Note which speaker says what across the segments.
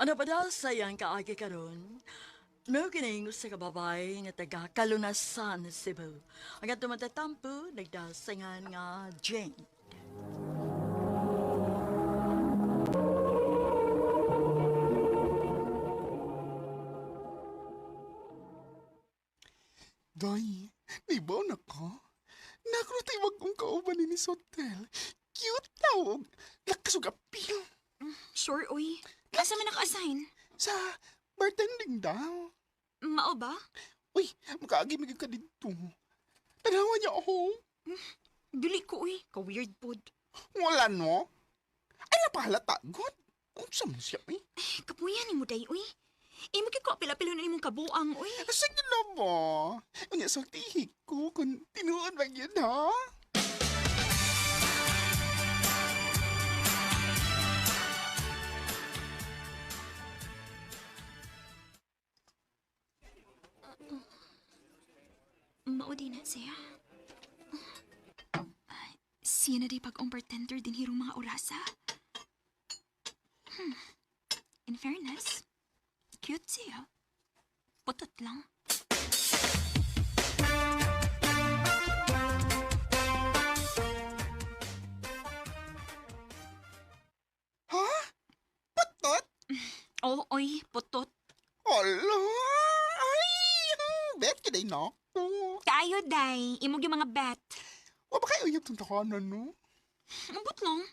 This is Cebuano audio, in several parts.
Speaker 1: Ano pa daw sa iyang kaagi karon? Mao kining usa ka babae nga taga Kalunasan, Cebu. Ang atong matatampo nagdasingan nga Jane.
Speaker 2: Day, di ba na ka? Naku tayo wag kauban ni sa hotel. Cute tawag. Lakas og appeal.
Speaker 3: Sure, uy. Asa man naka-assign?
Speaker 2: Sa bartending daw.
Speaker 3: Mao ba?
Speaker 2: Uy, makaagi magyud ka dito. Tanawa niya ako.
Speaker 3: Dili ko, uy. Ka-weird pod.
Speaker 2: Wala no. Ay, napahalata, God. Unsa man siya, eh?
Speaker 3: Ay, kapuyan ni mo, day, uy. Imo kay ko apil-apil na imong kabuang, uy.
Speaker 2: Sige na ba? Unya, sultihi ko kung tinuod ba yun, ha?
Speaker 3: Mao din na siya. Ay, siya na di pag-ong bartender din hirong mga orasa. In fairness, cute siya. Putot lang.
Speaker 2: Ha? Patot?
Speaker 3: Oo, oy, putot.
Speaker 2: Hala! Ay! Bet ka day na ako.
Speaker 3: Kayo, day. Imog yung mga bet.
Speaker 2: Wa ba kayo uyab tong takanan, no?
Speaker 3: Ambot lang.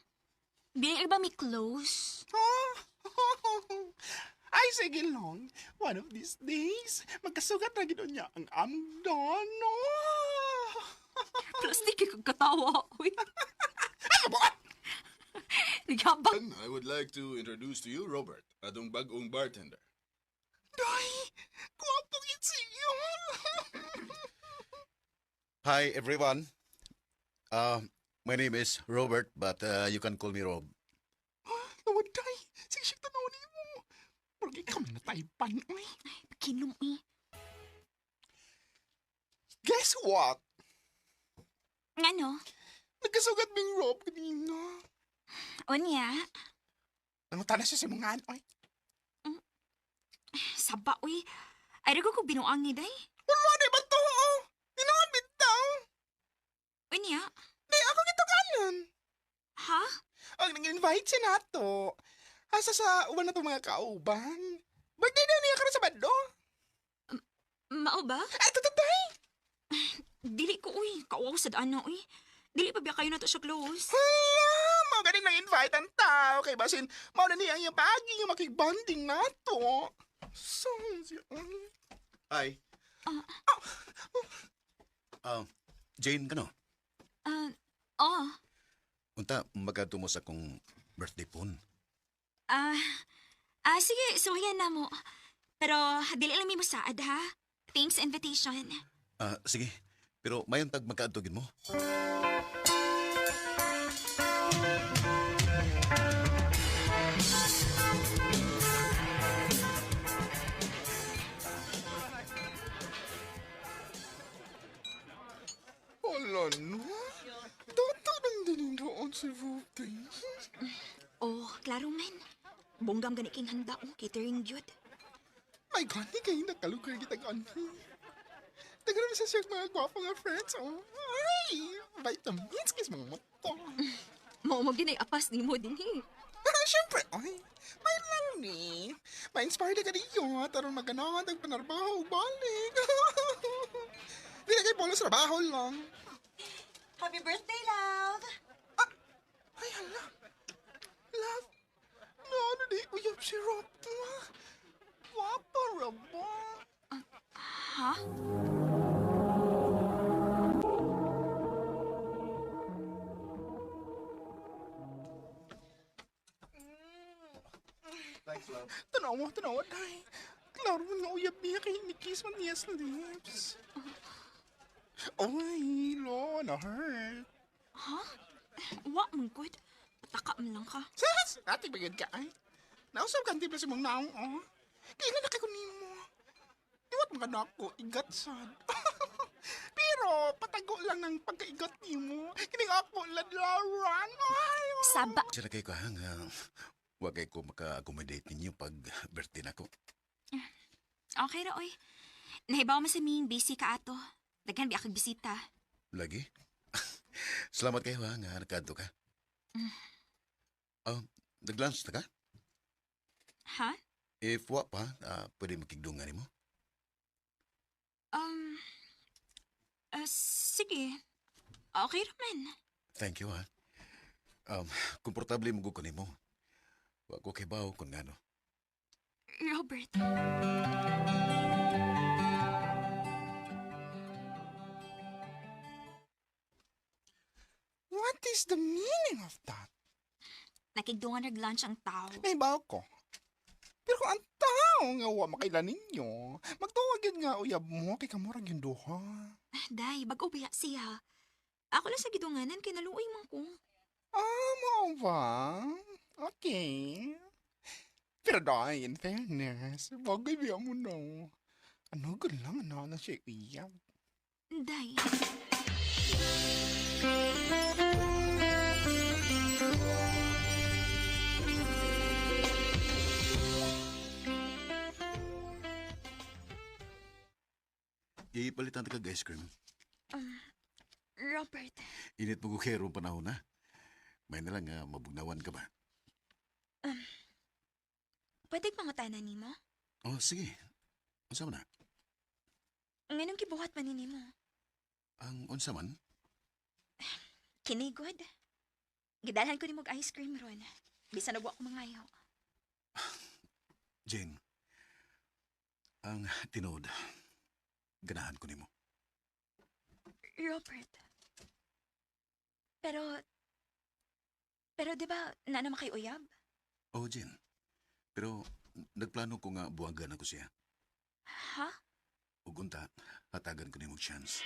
Speaker 3: Dili ba may close?
Speaker 2: Ha? Ay, sige lang. One of these days, magkasugat na gid niya ang amdan, no?
Speaker 3: Plastic kay katawa, uy.
Speaker 2: Ano ba?
Speaker 3: Naghabang.
Speaker 4: I would like to introduce to you Robert, atong bag-ong bartender.
Speaker 2: Day, gwapo gid siya.
Speaker 5: Hi, everyone. Uh, my name is Robert, but you can call me Rob.
Speaker 2: Lawad, day. Sige siya tanaw nimo. Murag ikaw man na taypan, uy.
Speaker 3: Kilom, uy.
Speaker 2: Guess what?
Speaker 3: Ngano?
Speaker 2: Nagkasugat ming Rob kanina.
Speaker 3: Unya,
Speaker 2: Nangutan na siya sa mga oy.
Speaker 3: saba, uy. Ay, ko kog binuang ni day.
Speaker 2: Wala di ba to? Oh? Tinuod bitaw.
Speaker 3: Unya,
Speaker 2: Di ako gitukanan.
Speaker 3: ha?
Speaker 2: Ang nang-invite siya nato. Asa sa uban na to mga kauban. Birthday na niya karon sa bando.
Speaker 3: Mao ba?
Speaker 2: Ay, tatay!
Speaker 3: Dili ko, uy. Kawaw sa daan na, uy. Dili pa biya kayo na to siya close.
Speaker 2: Hala! Mao gani nang invite ang tao. Kay basin, mao na niya ang iyang paagi nga makigbonding nato. So, siya.
Speaker 5: Hi. Jane, kano?
Speaker 3: Ah, oh.
Speaker 5: Unta, magkadto mo sa akong birthday pon.
Speaker 3: Ah, sige, suwayan na mo. Pero, dili lang mi mo saad, ha? Thanks sa invitation.
Speaker 5: Ah, sige. Pero mayon tag magkaadto gid mo.
Speaker 2: Hala no. Toto nang dinindoon si Ruby.
Speaker 3: Oh, klaro man. Bonggam gani king handa, oh, catering gyud.
Speaker 2: My God, di kayo nakalugar kita anhi. Tagaram sa siya mga gwapo nga friends. Oh. Ay, vitamins kis mga mata.
Speaker 3: Mao mo ginay apas nimo dinhi.
Speaker 2: Ah, siyempre, ay, may lang ni. Ma-inspire na ka niyo, taron maganahan ang panarbaho, balik. Di na kayo bolos trabaho lang.
Speaker 1: Happy birthday, love!
Speaker 2: Ah, ay, hala. Love, no, ano di, uyab si Rob. Guwapo, Rob.
Speaker 3: Ha?
Speaker 5: Thanks, love.
Speaker 2: Tanawa, tanawa, day. Klaro man nga uyab niya kay ni-kiss man niya sa lips. Oy, lo, na-hurt.
Speaker 3: Ha? Wa man gud. Pataka man lang ka.
Speaker 2: Sas! Ate, bagad ka ay. Nausap ka, ba si mong naong, oh. Kailan na kayo nimo? Iwat mga nako, igat sad. Pero, patago lang ng pagkaigat nimo. Kining ako, ladlaran. Ay, oh.
Speaker 3: Saba.
Speaker 5: Sila kay ka nga. Wa kay ko maka-accommodate ninyo pag birthday nako.
Speaker 3: Okay ra, oy. Nahibaw man sa ming busy ka ato. Daghan biya kag bisita.
Speaker 5: Lagi. Salamat kayo ha, nga nakaadto ka. Oh, nag-lunch na ka?
Speaker 3: Ha?
Speaker 5: If wa pa, pwede makigdungan nimo.
Speaker 3: Um, sige. Okay ra man.
Speaker 5: Thank you ha. Komportable mo ko nimo. Wa ko kay bawo kung ngano.
Speaker 3: Robert.
Speaker 2: What is the meaning of that?
Speaker 3: Nakigdungan nag-lunch ang tao.
Speaker 2: Nahibaw ko. Pero kung ang tao nga wa makaila ninyo, magtuwag yun nga uyab mo kay kamurag yung duha.
Speaker 3: Day, bag-o biya siya. Ako lang sa gidunganan kay naluoy man ko.
Speaker 2: Ah, mao ba? Okay. Pero dahil, in fairness, bagay biya mo no. Ano gud lang, ano na siya uyab.
Speaker 3: Day.
Speaker 5: Ipalitan ta kag ice cream.
Speaker 3: Robert.
Speaker 5: Init mo ko kay rong panahon na. May na lang nga mabugnawan ka ba?
Speaker 3: Pwede pangutana nimo?
Speaker 5: Oh, sige. Unsa man na?
Speaker 3: Nganong gibuhat man ni nimo?
Speaker 5: Ang unsa man?
Speaker 3: Kini good. Gidalhan ko nimo og ice cream ron. Bisan og wa ko mangayo.
Speaker 5: Jane. Ang tinuod. Ganahan ko nimo.
Speaker 3: Robert. Pero Pero di ba na naman kay uyab?
Speaker 5: Oh, Jane. Pero nagplano ko nga buwagan ako siya.
Speaker 3: Ha?
Speaker 5: Ug unta, hatagan ko nimo og chance.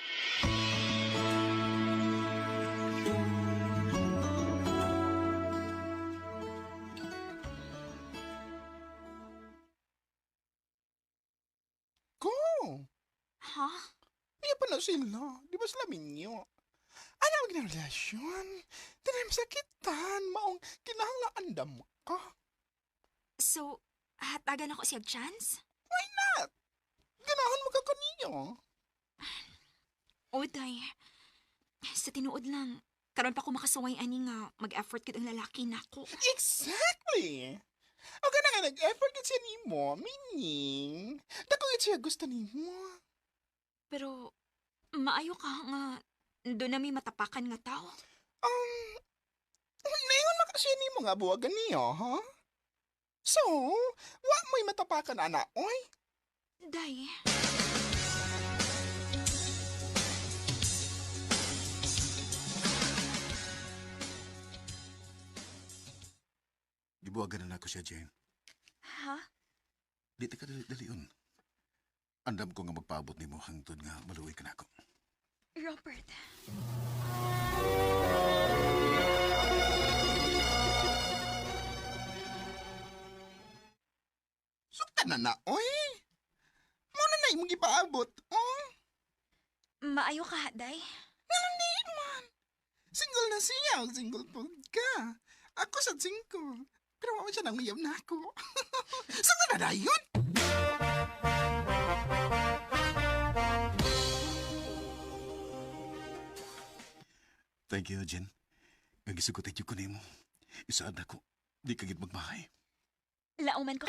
Speaker 2: Ko!
Speaker 3: Ha?
Speaker 2: Iya pa na sila. Di ba sila minyo? Ano ang relasyon? Tinay sakitan, maong kinahanglan andam ka.
Speaker 3: So, hatagan ako siya og chance?
Speaker 2: Why not? Ganahan mo ka kaniyo.
Speaker 3: O, day. Sa tinuod lang, karon pa ko makasuway ani nga mag-effort gid ang lalaki nako.
Speaker 2: Exactly! O ka na nga nag-effort gid siya nimo, meaning, dako gid siya gusto nimo.
Speaker 3: Pero maayo ka nga doon na may matapakan nga tao.
Speaker 2: Naingon man ka siya nimo nga buwagan niyo, ha? So, wa mo'y matapakan ana, oy.
Speaker 3: Day.
Speaker 5: Gibuwagan na nako siya, Jane.
Speaker 3: Ha?
Speaker 5: Di ta ka dali dalion. Andam ko nga magpaabot nimo hangtod nga maluoy ka nako.
Speaker 3: Robert.
Speaker 2: Suktan na na, oy. Muna na imong gipaabot, oh.
Speaker 3: Maayo ka, Day.
Speaker 2: Hindi man. Single na siya, o single po ka. Ako sa single. Pero wa man siya nang uyab na ako. Suktan na na yun!
Speaker 5: Thank you, Jane. Nga gisugot ko nimo. Isaad nako. Di ka gid magmahay.
Speaker 3: Lauman ko.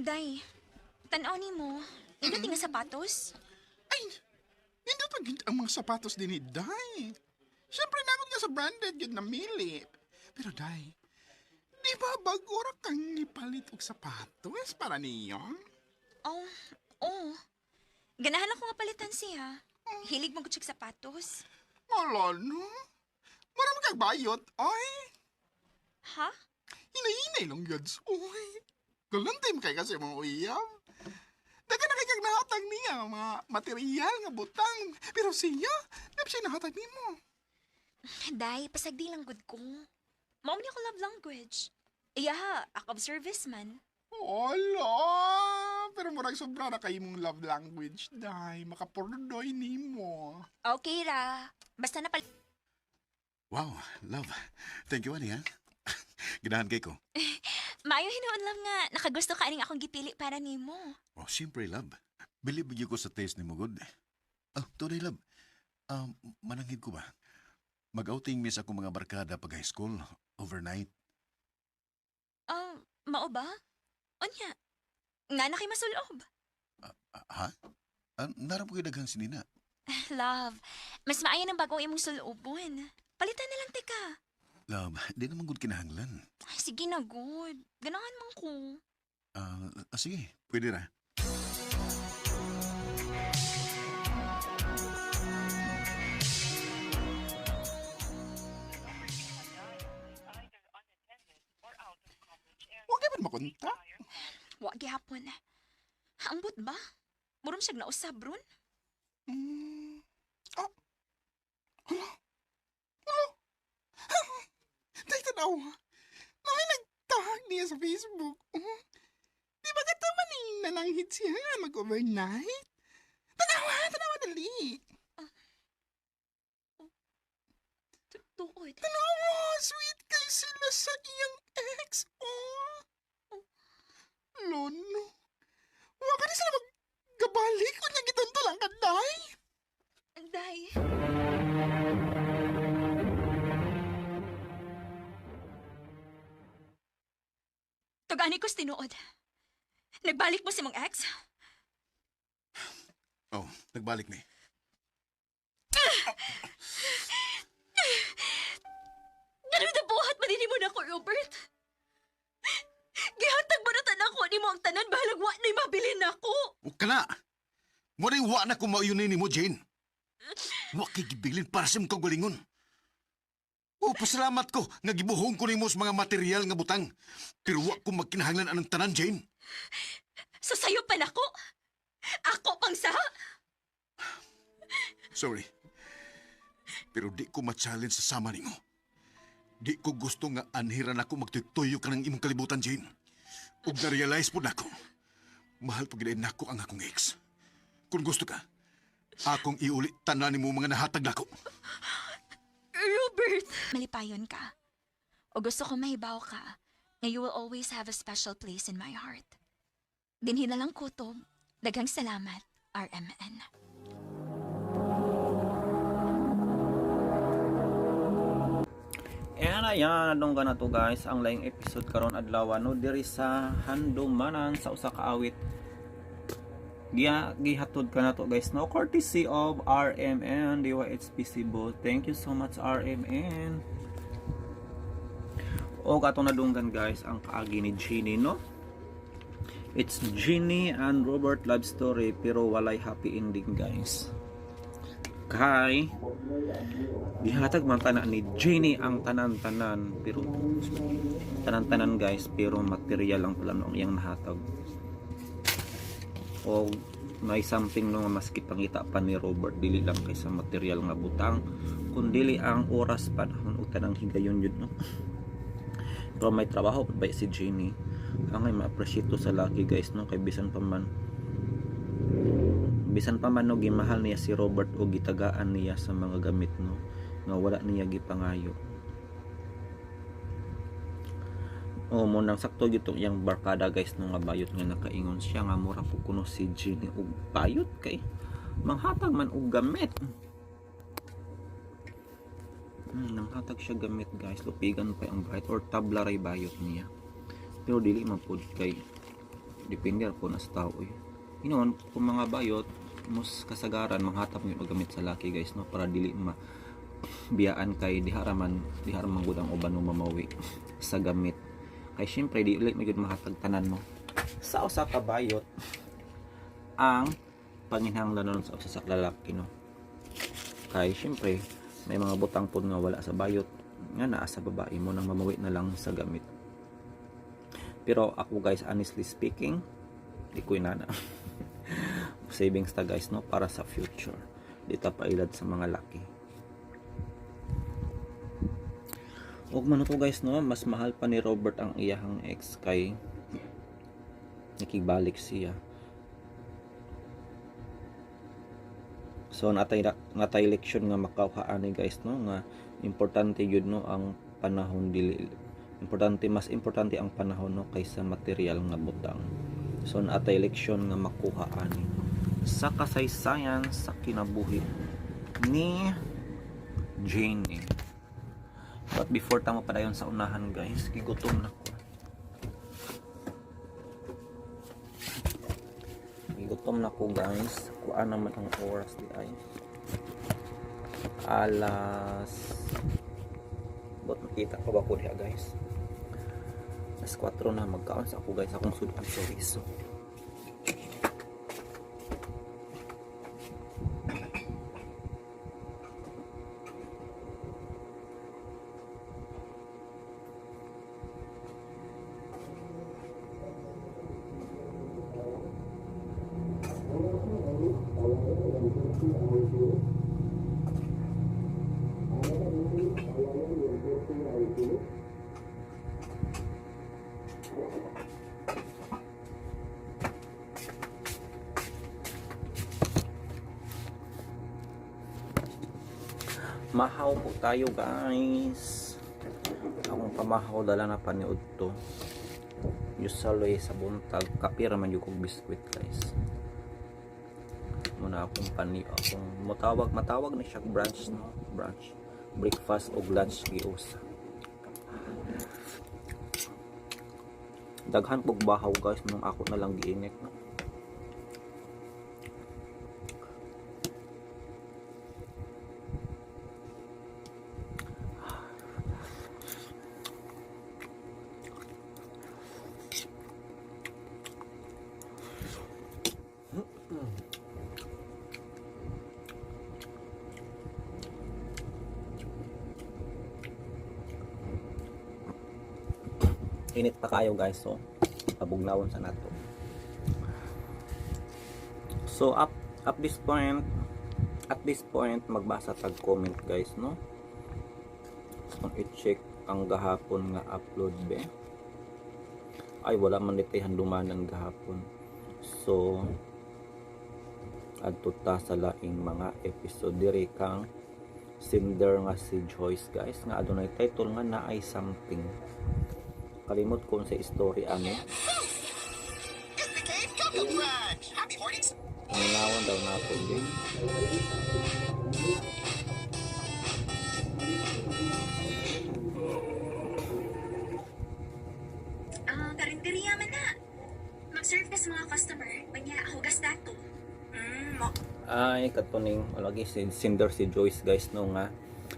Speaker 3: Day, tanaw ni mo. Indot nga sapatos.
Speaker 2: Ay, hindi pa gid ang mga sapatos din ni Day. Siyempre na nga sa branded gid namili. Pero Day, di ba bago ra kang nipalit og sapatos para niyo?
Speaker 3: Oh, oh. Ganahan ako nga palitan siya. Hilig mo gud sapatos.
Speaker 2: Wala no. Mura man kag bayot, oy.
Speaker 3: Ha?
Speaker 2: Hinay-hinay lang yun, oy. Galantay mo kay kasi mga uyab. Daga na kay kag nahatag niya mga material nga butang. Pero siya, di ba siya nahatag nimo?
Speaker 3: Day, pasagdi lang gud ko. Mao man ako love language. Iya, act of service man.
Speaker 2: Olo! Pero murag sobra na kay imong love language, day. Makapurdoy nimo.
Speaker 3: Okay ra. Basta na pal...
Speaker 5: Wow, love. Thank you, ani, ha? Ganahan kay ko.
Speaker 3: Maayo hinuon lang nga nakagusto ka aning akong gipili para nimo.
Speaker 5: Oh, siyempre, love. Bilib gyud ko sa taste ni mo, good. Oh, tunay, love. Mananghid ko ba? Mag-outing miss ako mga barkada pag high school, overnight.
Speaker 3: Mao ba? Unya. Nga na kay masulob.
Speaker 5: Ah, ha? Naram ko daghang sinina.
Speaker 3: Love, mas maayo ng bagong imong sulobon. Palitan na lang tika.
Speaker 5: Love, di naman good kinahanglan.
Speaker 3: Ay, sige na, good. Ganahan man ko.
Speaker 5: Sige, pwede ra.
Speaker 2: Huwag ka man makontak.
Speaker 3: Wa gihapon. Ambot ba? Murom siyag nausab ron.
Speaker 2: Ah. Hala. Hala. Tay, tanaw. Nami nagtag niya sa Facebook. Oh. Di ba ka man ni nananghit siya nga mag-overnight? Tanawa, tanawa dali.
Speaker 3: Tuod.
Speaker 2: Tanawa, sweet kay sila sa iyang ex. Oh. Lono. Wa ka na sila maggabalik kung nagitanto lang kaday.
Speaker 3: Day. Tugani ko tinuod. Nagbalik mo si mong ex?
Speaker 5: Oh, nagbalik ni.
Speaker 3: Ganun na buhat man mo na ko, Robert. Gihatag mo na tanan ko ni mo ang tanan, bahalag wa na'y mabilin ako.
Speaker 5: Huwag ka na! Mo rin wa na kung mauyunin ni mo, Jane. Wa kay gibilin para sa imong kagalingon. Oh, pasalamat ko nga gibuhong ko nimo sa mga material nga butang. Pero wa ko magkinahanglan anang tanan, Jane.
Speaker 3: Sa sayo pa nako. Ako pang sa.
Speaker 5: Sorry. Pero di ko ma-challenge sa sama nimo. Di ko gusto nga anhiran ako magtuytuyo ka ng imong kalibutan, Jane. Ug na-realize po nako. Mahal pa gid nako ang akong ex. Kung gusto ka, akong iuli tanan nimo mga nahatag nako.
Speaker 3: Robert! Malipayon ka. O gusto ko mahibaw ka nga you will always have a special place in my heart. Dinhi na lang kutob. Daghang salamat, RMN.
Speaker 6: And ayan, adong na to guys, ang laing episode karon adlaw no diri sa handumanan sa usa ka awit. Gihatod ka na to guys no, courtesy of RMN DYHP Cebu. Thank you so much RMN. O ato nadunggan guys ang kaagi ni Jeannie no. It's Jeannie and Robert love story pero walay happy ending guys. Kay gihatag man tanan ni Jeannie ang tanan-tanan pero tanan-tanan guys pero material lang pala no ang iyang nahatag. O may something no nga mas gipangita pa ni Robert dili lang kaysa material nga butang kundi ang oras panahon ug tanang higayon yun no. Pero may trabaho pa ba si Jeannie? Ang ay ma-appreciate to sa laki guys no kay bisan pa man no gimahal niya si Robert o gitagaan niya sa mga gamit no nga wala niya gipangayo. O mo nang sakto gyud tong iyang barkada guys no nga bayot nga nakaingon siya nga mura po kuno si Jeannie og bayot kay manghatag man og gamit. Nanghatag siya gamit guys, lupigan pa ang bayot or tabla ray bayot niya. Pero dili man pud kay depende ra po na sa tao eh. Inon kung mga bayot mus kasagaran manghatag gyud og gamit sa laki guys no para dili ma biyaan kay diha ra man gud ang uban no mamawi sa gamit. Kay syempre di ulit magyud mahatag tanan no. Sa usa ka bayot ang panginhanglanon sa usa sa lalaki no. Kay syempre may mga butang pod nga wala sa bayot nga naa sa babae mo nang mamawi na lang sa gamit. Pero ako guys, honestly speaking, di ko inana. Savings ta guys no para sa future. Di ta pailad sa mga laki. Og man to guys, no, mas mahal pa ni Robert ang iyahang ex kay nakibalik siya. So natay leksyon nga makuha ani guys, no, nga importante yun, no, ang panahon, dili importante, mas importante ang panahon, no, kaysa material nga butang. So natay leksyon nga makuha ani sa kasaysayan sa kinabuhi ni Janie. But before tamo padayon sa unahan guys, gigutom na ko. Gigutom na ko guys. Kuan naman ang oras di ay. Alas, bot makita pa ba ko diha guys? Alas 4 na, magkaon sa ako guys, akong sudan chorizo. Mahaw po tayo guys. Akong pamahaw dala na paniud to. Usually sa buntag kapira man yung kog biskwit guys. Muna akong pani akong motawag matawag ni siya brunch, no, brunch, breakfast og lunch giusa. Daghan kog bahaw guys, nung ako na lang giinit, no. Init pa kayo guys, so pabugnawon sa nato. So up up this point at this point magbasa tag comment guys, no. Kung i-check ang gahapon nga upload be, ay wala man nitay handumanan gahapon, so adto ta sa laing mga episode diri kang Cinder nga si Joyce guys, nga adunay title nga naay something. Kalimot ko sa story ani. Paminawan daw na ako din.
Speaker 3: Ah, karinderya man na. Mag-serve ka sa mga customer, unya hugas dato. Mo.
Speaker 6: Ay, katuning lagi si Cinder si Joyce guys, no, nga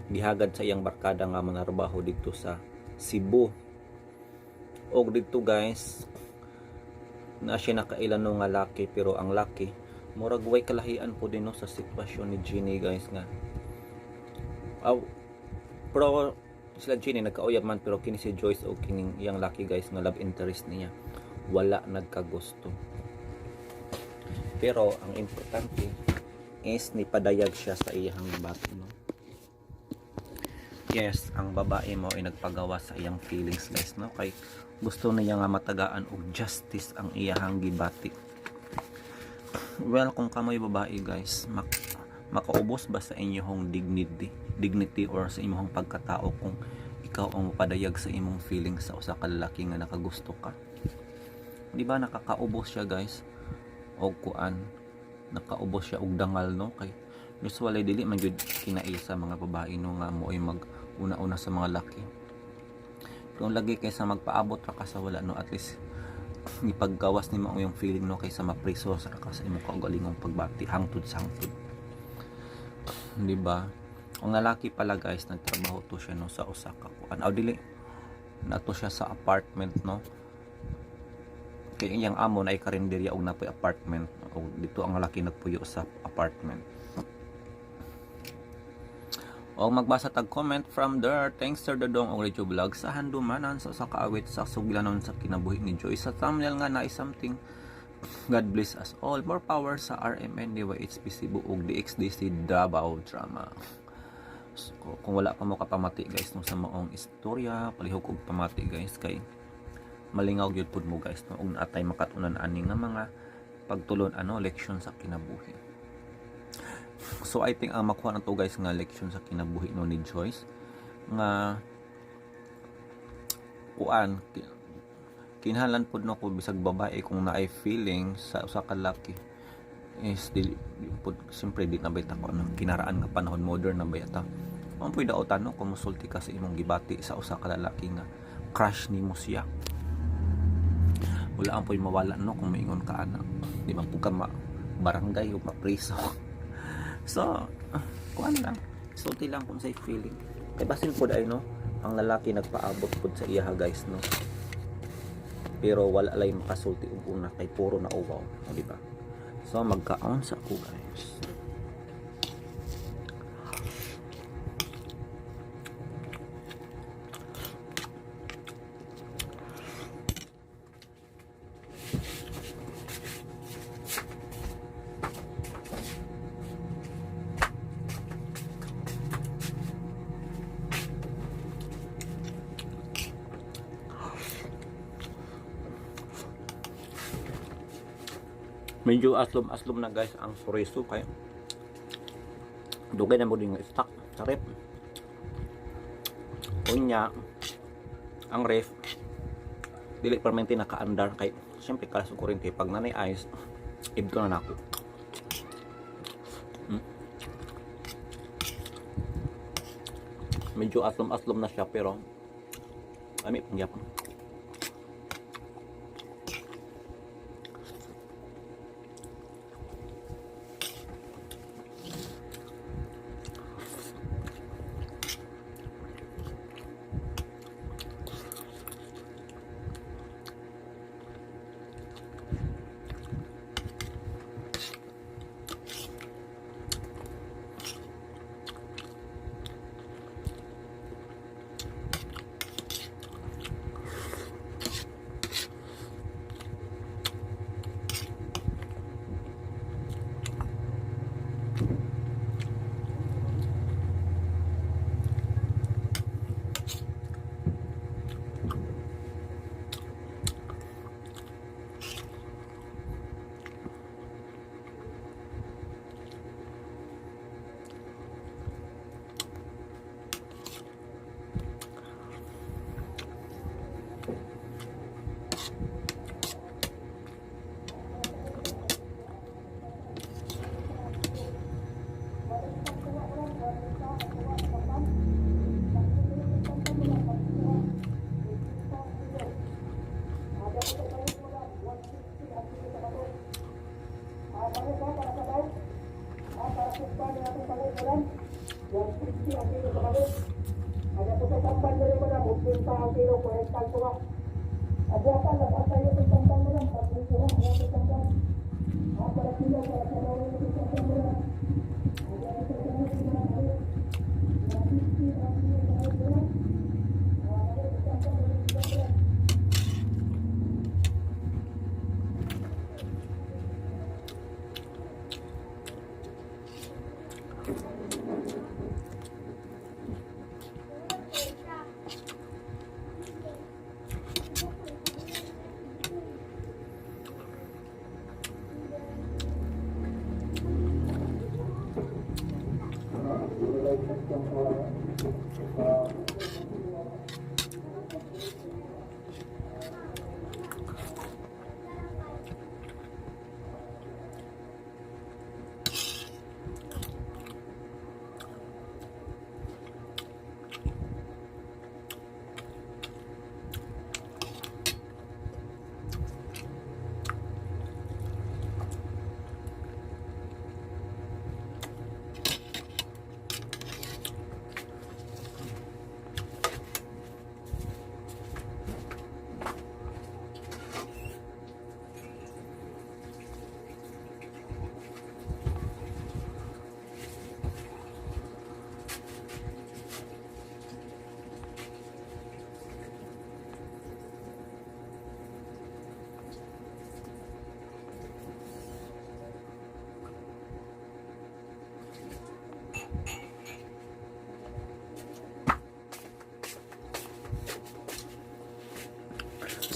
Speaker 6: gihagad sa iyang barkada nga manarbaho dito sa Cebu. Og dito guys, na siya nakailan no nga laki, pero ang laki murag way kalahian po din, no, sa sitwasyon ni Jeannie guys nga. Aw, pero sila Jeannie nagkauyab man, pero kini si Joyce o kining iyang laki guys nga love interest niya wala nagkagusto. Pero ang importante is nipadayag siya sa iyang bato, no? Yes, ang babae mo ay nagpagawa sa iyang feelings guys, no, kay gusto niya nga matagaan og justice ang iyahang gibati. Well, kung kamoy babae guys, makaubos ba sa inyong dignity dignity or sa inyong pagkatao kung ikaw ang mapadayag sa imong feelings sa usa ka lalaki nga nakagusto ka? Di ba nakakaubos siya guys og kuan, nakaubos siya og dangal, no, kay usually dili man gyud kinaisa mga babae, no, nga mo ay mag una-una sa mga laki. Pero lagi kaysa magpaabot ra ka sa wala, no, at least ipaggawas nimo ang iyong feeling, no, kaysa mapriso sa ka sa imong kaugalingong pagbati hangtod sa hangtod, di ba? Ang lalaki pala guys, nagtrabaho to siya, no, sa usa ka kuan, aw dili nato siya sa apartment, no, kay iyang amo na ay karinderya og napoy apartment, og dito ang lalaki nagpuyo sa apartment. O magbasa tag comment from there. Thanks Sir Dodong og Radio Vlog sa handumanan sa usa ka awit sa suglanon sa kinabuhi ni Joy sa thumbnail nga naay something. God bless us all. More power sa RMN DYHP Cebu ug DXDC Davao Drama. So, kung wala pa mo kapamati guys no sa maong istorya, palihog og pamati guys kay malingaw gyud pud mo guys no, ug naatay makatunan ani nga mga pagtulon ano leksyon sa kinabuhi. So I think ang makuha na to guys nga leksyon sa kinabuhi no ni Joyce nga kuan kinahanglan pud no kung bisag babae kung naay feeling sa usa ka laki is dili di pud siyempre di na bay ta ko ano kinaraan nga panahon, modern na bay ta. Ang pud daotan no kung musulti ka sa imong gibati sa usa ka lalaki nga crush nimo siya, wala ang puy mawala no kung maingon ka ana, di man pud ka ma barangay o mapriso. So kuan lang, sulti lang kung say feeling kay basin pud ay no ang lalaki nagpaabot pud sa iya guys no, pero wala lay makasulti og una kay puro na uwaw, o, di ba? So magkaon sa ko guys. Medyo aslom-aslom na guys ang chorizo kay dugay na mo din stock sa ref. Unya ang ref dili permente nakaandar kay siyempre kalas og kuryente pag nanay ice ibto na nako. Medyo aslom-aslom na siya pero ami pang gyapon.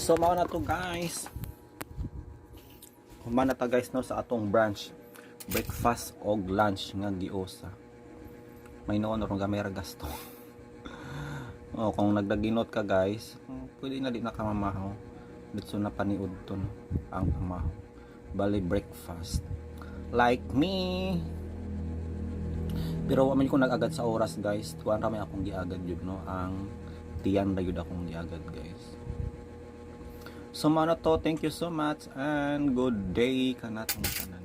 Speaker 6: So mao na to, guys. Human na ta, guys, no, sa atong brunch, breakfast og lunch nga giosa. May noon ron gamay ra gasto. Oh, kung nagdaginot ka, guys, oh, pwede na di na ka mamahaw. Dito na paniud to, no, ang pamahaw. Bali breakfast. Like me. Pero wa man ko nag-agad sa oras, guys. Kuan ra may akong giagad yun, no, ang tiyan ra yun akong giagad, guys. So mao na to, thank you so much and good day kanatong tanan.